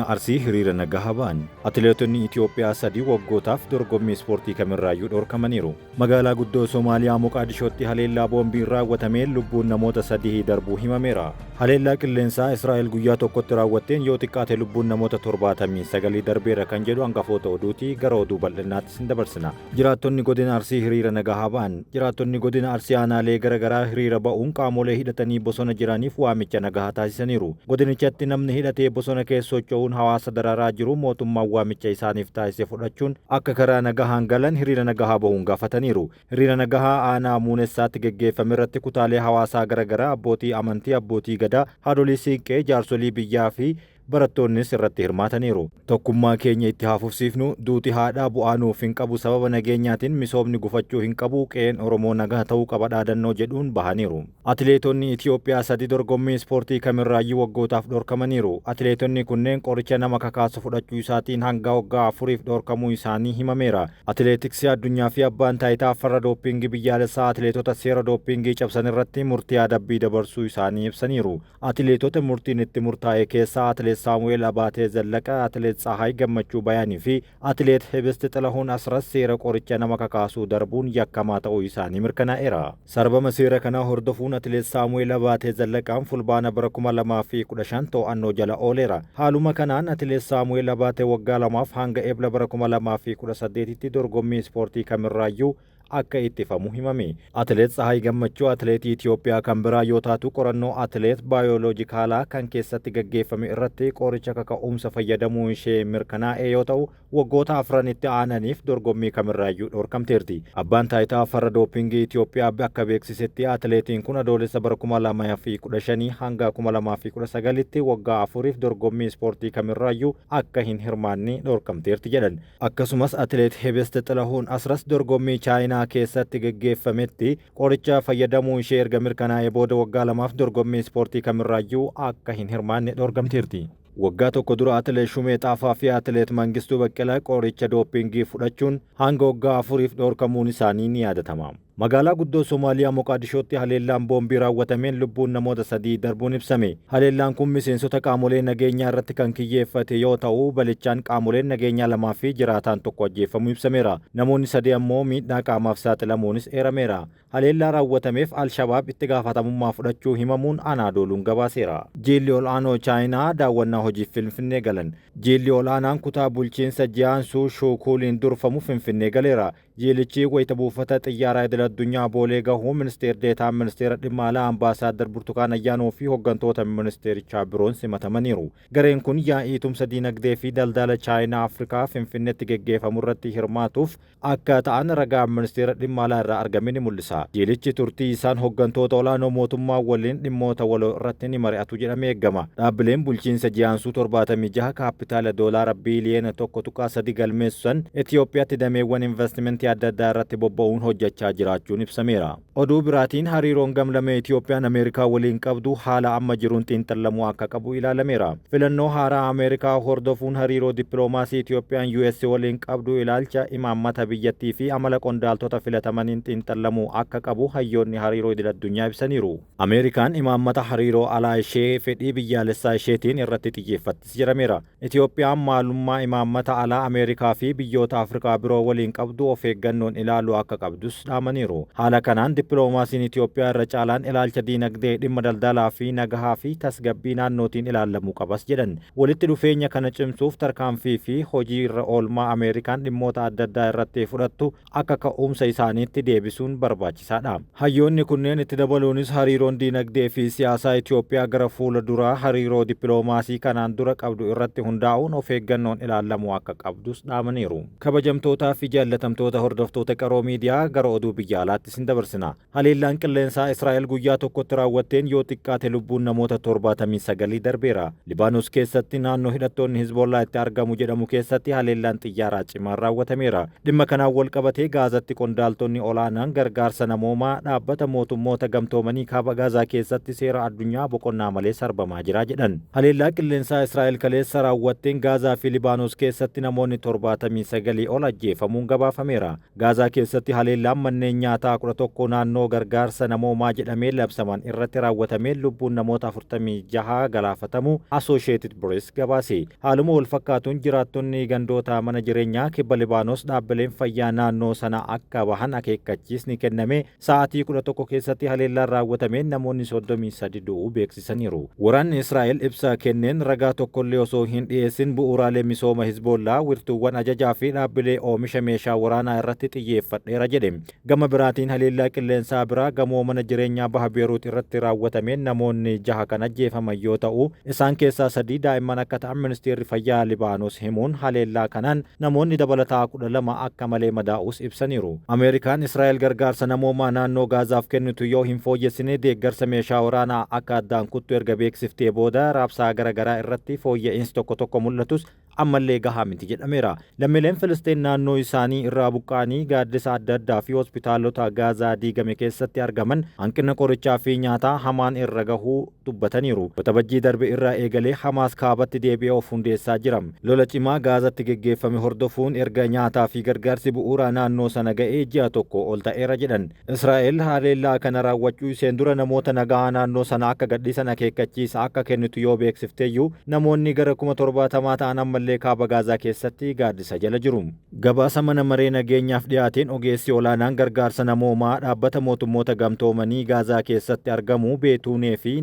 Godina Arsii hiriira nagahaa ba'an. Atileetonni Itiyoophiyaa 3 waggootaaf dorgommii ispoortii kamirraayyuu dhorkamaniiru. Magaalaa guddoo Somaaliyaa Moqaadishootti haleellaa boombiin raawwatameen lubbuun namoota 3 darbuu himameera. Haleellaa qilleensaa Israa'el guyyaa tokkotti raawwatteen yoo xiqqaate lubbuun namoota 79 darbeera kan jedhu hangafoota oduuti. Gara oduu bal'inaatti sin dabarsina. Jiraattonni godina Arsii hiriira nagahaa ba'an. Jiraattonni godina Arsii aanaalee gara garaa hiriira ba'uun qaamolee hidhatanii bosona jiraniif waamicha nagahaa taasisaniiru. Godinichatti namni hidhatee bosona keessa socho'uun hawaasa dararaa jiru mootummaan waamicha isaaniif taasise fudhachuun akka karaa nagahaan galan hiriira nagahaa bahuun gaafataniiru. Hiriira nagahaa aanaa Muunessaatti geggeeffame irratti kutaalee hawaasaa gara garaa, abbootii amantii, abbootii gadaa, haadholii siinqee, jaarsolii biyyaa fi barattoonnis irratti hirmaataniiru. Tokkummaa keenya itti haa fufsiifnu, duuti haadhaa bu'aa nuuf hin qabu, sababa nageenyaatiin misoomni gufachuu hin qabu, qe'een Oromoo nagaa ta'uu qaba dhaadannoo jedhuun bahaniiru. Atileetonni Itiyoophiyaa 3 dorgommii ispoortii kamirraayyuu waggootaaf dhorkamaniiru. Atileetonni kunneen qoricha nama kakaasu fudhachuu isaatiin hanga waggaa 4f dhorkamuu isaanii himameera. Atileetiksii addunyaa fi abbaan taayitaa farra dooppingii biyyaalessaa atileetota seera dooppingii cabsan irratti murtii adabbii dabarsuu isaanii ibsaniiru. Atileetota murtiin itti murtaa'e keessaa Atileet Saamu'eel Abaatee Zallaqa, Atileet Tsahaay Gammachuu Bayaanii fi Atileet Hibist Xilahuun Asras seera qoricha nama kakaasuu darbuun yakkamaa ta'uu isaanii mirkanaa'eera. Sarbama seera kanaa hordofuun Atileet Saamu'eel Abaatee Zallaqaan Fulbaana bara 2015 to'annoo jala ooleera. Haaluma kanaan Atileet Saamu'eel Abaatee waggaa 2f hanga Ebla bara 2018tti dorgommii ispoortii kamirraayyuu akka ittifamu himame. Atileet Tsahaay Gammachuu atileetii Itiyoophiyaa kan biraa yoo taatu, qorannoo atileet baayoloojikaalaa kan keessatti gaggeeffame irratti qoricha kaka'umsa fayyadamuu ishee mirkanaa'e yoo ta'u, waggoota afranitti aananiif dorgommii kamirraayyuu dhorkamteerti. Abbaan taayitaa farra dooppingii Itiyoophiyaa akka beeksisetti, atileetiin kun Adoolessa bara 2015 hanga 2019tti waggaa 4f dorgommii ispoortii kamirraayyuu akka hin hirmaanne dhorkamteerti jedhan. Akkasumas Atileet Hebest Xilahuun Asras dorgommii Chaayinaa keessatti geggeeffametti qoricha fayyadamuu ishee erga mirkanaa'ee booda waggaa 2f dorgommii ispoortii kamirraayyuu akka hin hirmaanne dhorkamteerti. Waggaa tokko dura Atileet Shumee Xaafaa fi Atileet Mangistuu Baqqalaa qoricha dooppingii fudhachuun hanga waggaa 4f dhorkamuun isaanii ni yaadatama. Magaalaa guddoo Somaaliyaa Moqaadishootti haleellaan boombii raawwatameen lubbuun namoota 3 darbuun ibsame. Haleellaan kun miseensota qaamolee nageenyaa irratti kan kiyyeeffate yoo ta'u, balichaan qaamoleen nageenyaa 2 fi jiraataan tokko ajjeeffamuu ibsameera. Namoonni 3 ammoo miidhaa qaamaaf saaxilamuunis eerameera. Haleellaa raawwatameef Al-Shabaab itti gaafatamummaa fudhachuu himamuun Anaadooluun gabaaseera. Jiilli ol'aanoo Chaayinaa daawwannaa hojiif Finfinnee galan. Jiilli ol'aanaan kutaa bulchiinsa Jiyaansuu Shuukuuliin durfamu Finfinnee galeera. Jiilichi wayita buufata Xiyyaaraa Idil Addunyaa Boolee gahu Ministeer Deetaan Ministeera Dhimma Alaa Ambaasaaddar Burtukaan Ayyaanoo fi hoggantoota ministeerichaa biroon simatamaniiru. Gareen kun yaa'ii tumsa diinagdee fi daldala Chaayinaa Afrikaa Finfinneetti geggeefamurratti hirmaatuuf akka ta'an ragaan Ministeera Dhimma Alaa irraa argame ni mul'isa. Jiilichi turtii isaan hoggantoota olaanoo mootummaa waliin dhimmoota waloo irratti ni mari'atu jedhamee eegama. Dhaabbileen bulchiinsa Jiyaansuu 76 kaappitaala Doolaara biiliyoona 1.3 galmeessusan Itiyoophiyaatti dameewwan invastimantii adda addaa irratti bobba'uun hojjechaa jiraachuun ibsameera. Oduu biraatiin hariiroon gamlamee Itiyoophiyaan Ameerikaa waliin qabdu haala amma jiruun xiinxallamuu akka qabu ilaalameera. Filannoo haaraa Ameerikaa hordofuun hariiroo dippiloomaasii Itiyoophiyaan US waliin qabdu ilaalcha imaammata biyyattii fi amala qondaaltota filatamaniin xiinxallamuu akka qabu hayyoonni hariiroo idil addunyaa ibsaniiru. Ameerikaan imaammata hariiroo alaa ishee fedhii biyyaalessaa isheetiin irratti xiyyeeffattis jedhameera. Itiyoophiyaan maalummaa imaammata alaa Ameerikaa fi biyyoota Afrikaa biroo waliin qabdu of eeggannoon ilaaluu akka qabdus dhaamaniiru. Haala kanaan dippiloomaasiin Itiyoophiyaa irra caalaan ilaalcha diinagdee, dhimma daldalaa fi nagahaa fi tasgabbii naannootiin ilaallamuu qabas jedhan. Walitti dhufeenya kana cimsuuf tarkaanfii fi hojii irra oolmaa Ameerikaan dhimmoota adda addaa irratti fudhattu akka ka'umsa isaaniitti deebisuun barbaachisaadha. Hayyoonni kunneen itti dabaluunis hariiroon diinagdee fi siyaasaa Itiyoophiyaa gara fuula duraa hariiroo dippiloomaasii kanaan dura qabdu irratti hundaa'uun of eeggannoon ilaallamuu akka qabdus dhaamaniiru. Kabajamtootaa fi jaallatamtoota hordoftoota Qaroo Miidiyaa, gara oduu biyya alaatti isin dabarsina. Haleellaan qilleensaa Israa'el guyyaa tokkotti raawwatteen yoo xiqqaate lubbuun namoota 79 darbeera. Libaanos keessatti naannoo hidhattoonni Hizboollaa itti argamu jedhamu keessatti haleellaan xiyyaaraa cimaan raawwatameera. Dhimma kanaan walqabatee Gaazatti qondaaltonni olaanaan gargaarsa namoomaa Dhaabbata Mootummoota Gamtoomanii kaaba Gaazaa keessatti seera addunyaa boqonnaa malee sarbamaa jira jedhan. Haleellaa qilleensaa Israa'el kaleessa raawwatteen Gaazaa fi Libaanos keessatti namoonni 79 ol ajjeefamuun gabaafameera. himameera. Gaazaa keessatti haleellaan manneen nyaataa 11 naannoo gargaarsa namoomaa jedhamee labsaman irratti raawwatamee lubbuun namoota 46 galaafatamuu Associated Press gabaase. Haaluma wal fakkaatuun jiraattonni gandoota mana jireenyaa kibba Libaanos dhaabbileen fayyaa naannoo sana akka bahan akeekkachiisni kenname sa'aatii 11 keessatti haleellaan raawwatameen namoonni 33 du'uu beeksisaniiru. Waraanni Israa'el ibsa kenneen ragaa tokkollee osoo hin dhiyeessin bu'uuraalee misooma Hizboollaa, wirtuuwwan ajajaa fi dhaabbilee oomisha meeshaa waraanaa irratti xiyyeeffadheera jedhe. Gama biraatiin haleellaa qilleensaa biraa gamoo mana jireenyaa baha Beeruut irratti raawwatameen namoonni jaha kan ajjeefaman yoo ta'u, isaan keessaa sadii daa'imman akka ta'an ministeerri fayyaa Libaanos himuun haleellaa kanaan namoonni dabalataa 12 akka malee madaa'us ibsaniiru. Ameerikaan Israa'el gargaarsa namoomaa naannoo Gaazaaf kennitu yoo hin fooyyessine deeggarsa meeshaa waraanaa akka addaan kuttu erga beeksiftee booda raabsaa gara garaa irratti fooyya'insi tokko tokko mul'atus ammallee gahaa miti jedhameera. Lammiileen Filisteen naannoo isaanii irraa buqqa'anii gaaddisa adda addaa fi hospitaalota Gaazaa diigame keessatti argaman hanqina qorichaa fi nyaataa hamaan irra gahuu dubbataniiru. Waxabajjii darbe irraa eegalee Hamaas kaabatti deebi'ee of hundeessaa jira. Lola cimaa Gaazatti geggeeffame hordofuun erga nyaataa fi gargaarsi bu'uuraa naannoo sana ga'ee ji'a tokko ol ta'eera jedhan. Israa'el haleellaa kana raawwachuu isheen dura namoota nagaa naannoo sana akka gadhiisan akeekkachiisa akka kennitu yoo beeksifteeyyuu namoonni gara 70,000 ta'an ammallee kaaba Gaazaa keessatti gaaddisa jala jiru. Gabaasa mana maree nageenyaaf dhiyaateen ogeessi olaanaan gargaarsa namoomaa dhaabbata mootummoota gamtoomanii Gaazaa keessatti argamu Beetuunee fi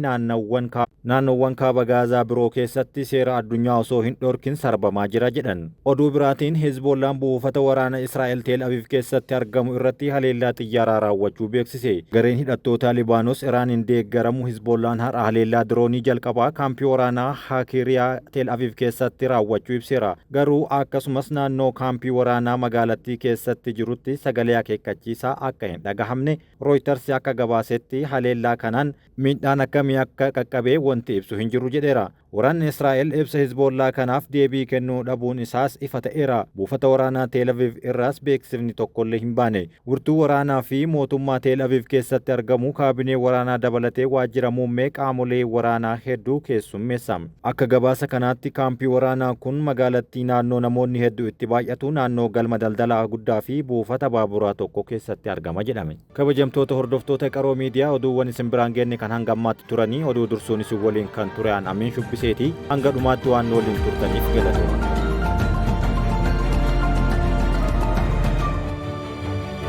naannoowwan kaaba Gaazaa biroo keessatti seera addunyaa osoo hin dhorkin sarbamaa jira jedhan. Oduu biraatiin Hezbollaan buufata waraana Israa'el Teel Aviv keessatti argamu irratti haleellaa xiyyaaraa raawwachuu beeksise. Gareen hidhattoota Libaanos Iraaniin deeggaramu Hezbollaan har'a haleellaa diroonii jalqabaa kaampii waraanaa Haakiriyaa Teel Aviv keessatti raawwachuu ibseera. Garuu akkasumas naannoo kaampii waraanaa magaalattii keessatti jirutti sagalee akeekkachiisaa akka hin dhagahamne Reuters akka gabaasetti haleellaa kanaan miidhaan akkamii akka qaqqabee wanti ibsu hin jiru jedheera. Waraanni Israa'el ibsa Hizboollaa kanaaf deebii kennuu dhabuun isaas ifa ta'eera. Buufata waraanaa Teel Aviv irraas beeksifni tokkollee hin baane. Wirtuu waraanaa fi mootummaa Teel Aviv keessatti argamu kaabinee waraanaa dabalatee waajjira muummee qaamolee waraanaa hedduu keessummeessa. Akka gabaasa kanaatti kaampii waraanaa kun magaalattii naannoo namoonni hedduu itti baay'atu naannoo galma daldalaa guddaa fi buufata baaburaa tokko keessatti argama jedhame. Kabajamtoota hordoftoota Qaroo Miidiyaa, oduuwwan isin biraan geenne kan hanga ammaatti turanii oduu dursuun isin waliin kan ture an Amiin Shubbiseeti. Hanga dhumaatti waan nu waliin turtaniif galatooma.